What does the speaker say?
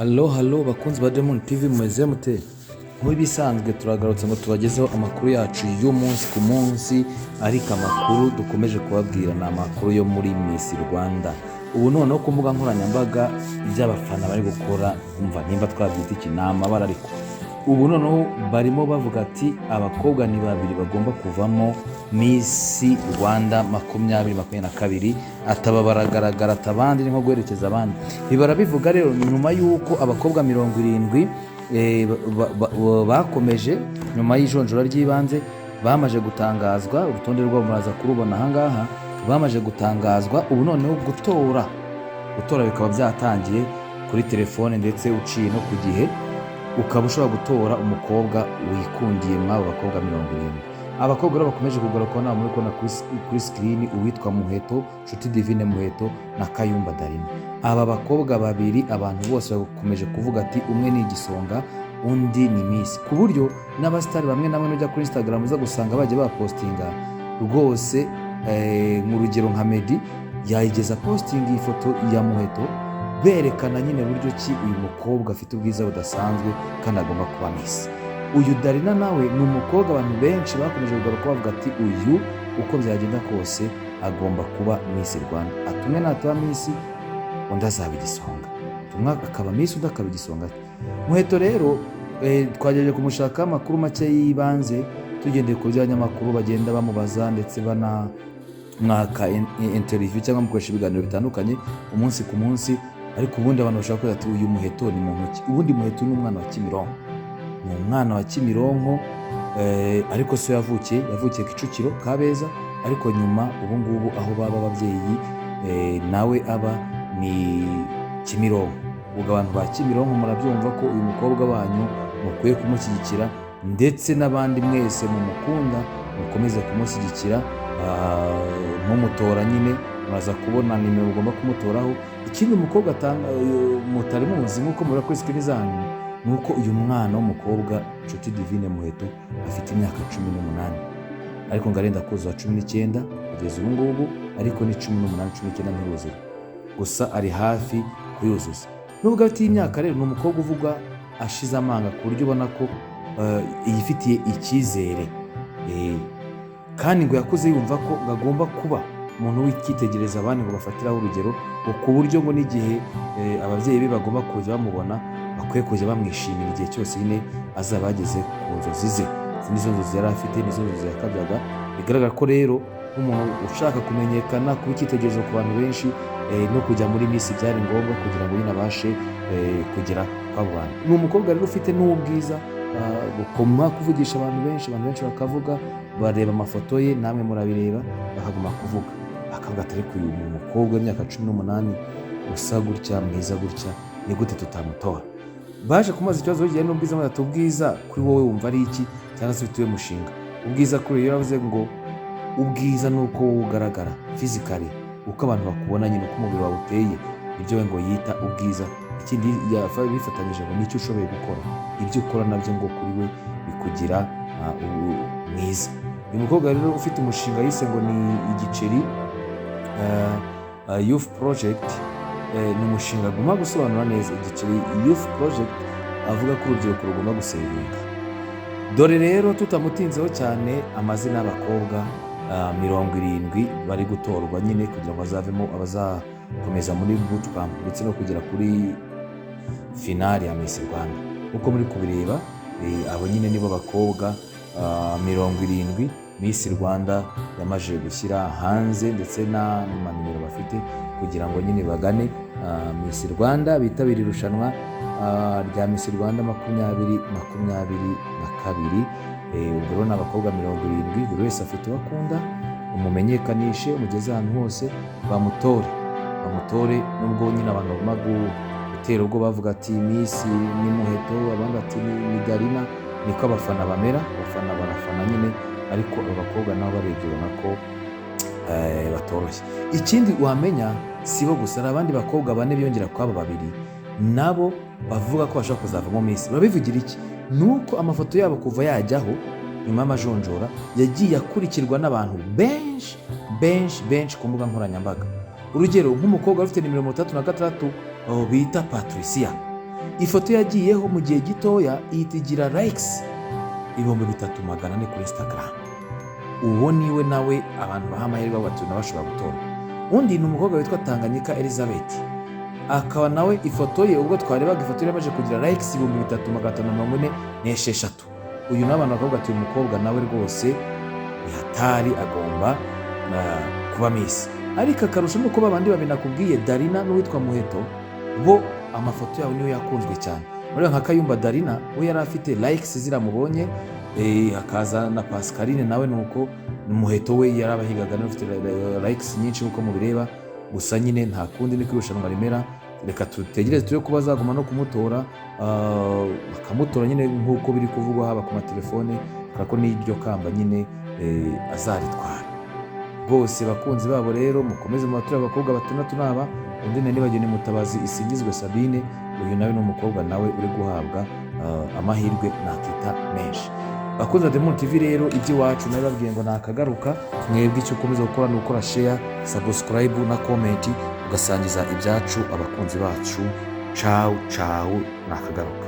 Hello, hello, bakunzi ba Diamond TV, mumeze mute? Nk'ibisanzwe turagarutse ngo tubagezeho amakuru yacu y'umunsi ku munsi, ariko amakuru dukomeje kubabwira ni amakuru yo muri Miss Rwanda. Ubu noneho ku mbuga nkoranyambaga ibyo abafana bari gukora, umva nimba twabyita iki, ni amabara, ariko ubu noneho barimo bavuga ati abakobwa ni babiri bagomba kuvamo Miss Rwanda 2022, ataba baragaragara, ati abandi ni nko guherekeza abandi. Ibi barabivuga rero nyuma y'uko abakobwa 70 bakomeje nyuma y'ijonjora ry'ibanze bamaze gutangazwa. Urutonde rwabo muraza kurubona ahangaha. Bamaze gutangazwa, ubu noneho gutora bikaba byatangiye kuri telefone, ndetse uciye no ku gihe ukaba ushobora gutora umukobwa wikundiye mw'abo bakobwa 70. Abakobwa rero bakomeje kugaruka nawe muri kubona kuri screen, uwitwa Muheto Nshuti Divine Muheto na Kayumba Darina. Aba bakobwa babiri abantu bose bakomeje kuvuga ati umwe ni igisonga, undi ni Miss, ku buryo n'abasitari bamwe na bamwe ujya kuri Instagram uza gusanga bajya bapostinga rwose. Mu rugero nka Meddy yayigeza posting iyi foto ya Muheto, berekana nyine buryo ki uyu mukobwa afite ubwiza budasanzwe kandi agomba kuba Miss. Uyu Darina nawe ni umukobwa abantu benshi bakomeje kugaruka bavuga ati uyu uko byagenda kose agomba kuba Miss Rwanda, ati umwe nataba Miss undi azaba igisonga, umwe akaba Miss undi akaba igisonga. Muheto rero twagerageje kumushakaho amakuru make y'ibanze tugendeye ku byo abanyamakuru bagenda bamubaza, ndetse banamwaka interview cyangwa bamukoresha ibiganiro bitandukanye umunsi ku munsi. Ariko ubundi abantu bashobora kuvuga ati uyu Muheto ni muntu ki? Ubundi Muheto ni umwana wa Kimironko, ni umwana wa Kimironko, ariko so yavukiye Kicukiro Kabeza, ariko nyuma ubu ngubu aho baba ababyeyi nawe aba ni Kimironko. Ubwo abantu ba Kimironko murabyumva ko uyu mukobwa wanyu mukwiye kumushyigikira, ndetse n'abandi mwese mumukunda mukomeze kumushyigikira, mumutora nyine. Muraza kubona nimero mugomba kumutoraho. Ikindi umukobwa atanga mutari muzi nk'uko mubona kuri screen zanyu, ni uko uyu mwana w'umukobwa Nshuti Divine Muheto afite imyaka 18, ariko ngo arenda kuzuza 19 kugeza ubu ngubu, ariko ni 18, 19 ntiruzura, gusa ari hafi kuyuzuza. Nubwo afite iyi myaka rero, ni umukobwa uvuga ashize amanga, ku buryo ubona ko yifitiye icyizere. Kandi ngo yakuze yumva ko ngo agomba kuba umuntu w'icyitegererezo, abandi ngo bafatiraho urugero, ngo ku buryo ngo n'igihe ababyeyi be bagomba kujya bamubona, bakwiye kujya bamwishimira igihe cyose nyine azaba yageze ku nzozi ze. Izi nizo nzozi yari afite, nizo nzozi yakabyaga. Bigaragara ko rero nk'umuntu ushaka kumenyekana, kuba icyitegererezo ku bantu benshi, no kujya muri Miss byari ngombwa kugira ngo nyine abashe kugera kw'abo bantu. Ni umukobwa rero ufite n'ubwiza bukoma kuvugisha abantu benshi. Abantu benshi bakavuga, bareba amafoto ye, namwe murabireba, bakaguma kuvuga, bakavuga ati ariko uyu mukobwa w'imyaka 18 usa gutya, mwiza gutya, ni gute tutamutora? Baje kumubaza ikibazo bijyanye n'ubwiza, bati ubwiza kuri wowe wumva ari iki, cyangwa se ufite uwe mushinga ubwiza kuri iyo? Yaravuze ngo ubwiza ni uko wowe ugaragara physically, uko abantu bakubona nyine, uko umubiri wawe uteye, nibyo we ngo yita ubwiza. Ikindi bifatanyije ngo nicyo ushoboye gukora, ibyo ukora nabyo ngo kuri we bikugira mwiza. Uyu mukobwa rero ufite umushinga yise ngo ni Igiceri Youth Project, ni umushinga agomba gusobanura neza, Igiceri Youth Project, avuga ko urubyiruko rugomba gusevinga. Dore rero tutamutinzeho cyane, amazina y'abakobwa 70 bari gutorwa nyine kugira ngo bazavemo abazakomeza muri bootcamp ndetse no kugera kuri finale ya Miss Rwanda. Uko muri kubireba, abo nyine nibo bakobwa 70 Miss Rwanda yamaze gushyira hanze, ndetse n'amanimero bafite kugira ngo nyine bagane Miss Rwanda, bitabire irushanwa rya Miss Rwanda 2022. Ubwo rero ni abakobwa 70, buri wese afite uwo akunda, umumenyekanishe, umugeze ahantu hose, bamutore, bamutore. Nubwo nyine abantu bagomba gutera ubwo bavuga ati Miss ni Muheto, abandi ati ni Darina, niko abafana bamera, abafana barafana nyine. Ariko abo bakobwa nabo barebye ubona ko batoroshye. Ikindi wamenya, si bo gusa, hari abandi bakobwa bane biyongera ku abo babiri, nabo bavuga ko bashobora kuzavamo Miss. Babivugira iki? Ni uko amafoto yabo kuva yajyaho nyuma y'amajonjora yagiye akurikirwa n'abantu benshi benshi benshi ku mbuga nkoranyambaga. Urugero nk'umukobwa ufite nimero 36, bita Patricia. Ifoto yagiyeho mu gihe gitoya ihita igira likes 3400 kuri Instagram. Uwo niwe nawe abantu baha amahirwe bati nawe ashobora gutorwa. Undi ni umukobwa witwa Tanganyika Elizabeth, akaba nawe ifoto ye, ubwo twarebaga ifoto ye, yamaze kugira likes 3546. Uyu nawe abantu bakavuga ati uyu mukobwa nawe rwose ni hatari, agomba kuba Miss. Ariko akarusho ni uko babandi babiri nakubwiye, Darina n'uwitwa Muheto, bo amafoto yabo niyo yakunzwe cyane. Ureba nka Kayumba Darina, we yari afite likes ziramubonye, hakaza na Pascaline nawe nuko. Muheto we yarabahigaga, nawe ufite likes nyinshi nk'uko mubireba. Gusa nyine nta kundi, niko irushanwa rimera. Reka tutegereze turebe ko bazaguma no kumutora, bakamutora nyine nk'uko biri kuvugwa haba ku matelefone, kubera ko n'iryo kamba nyine azaritwara rwose. Bakunzi babo rero, mukomeze mu baturage. Abakobwa batandatu naba undi nari nibagiwe ni Mutabazi Isingizwe Sabine. Uyu nawe ni umukobwa nawe uri guhabwa amahirwe nakita menshi. Bakunzi ba Demon TV rero, iby'iwacu nabibabwiye ngo nakagaruka. Mwebwe icyo ukomeza gukora ni ukora share, subscribe na comment, ugasangiza ibyacu abakunzi bacu. Cawu cawu, nakagaruka.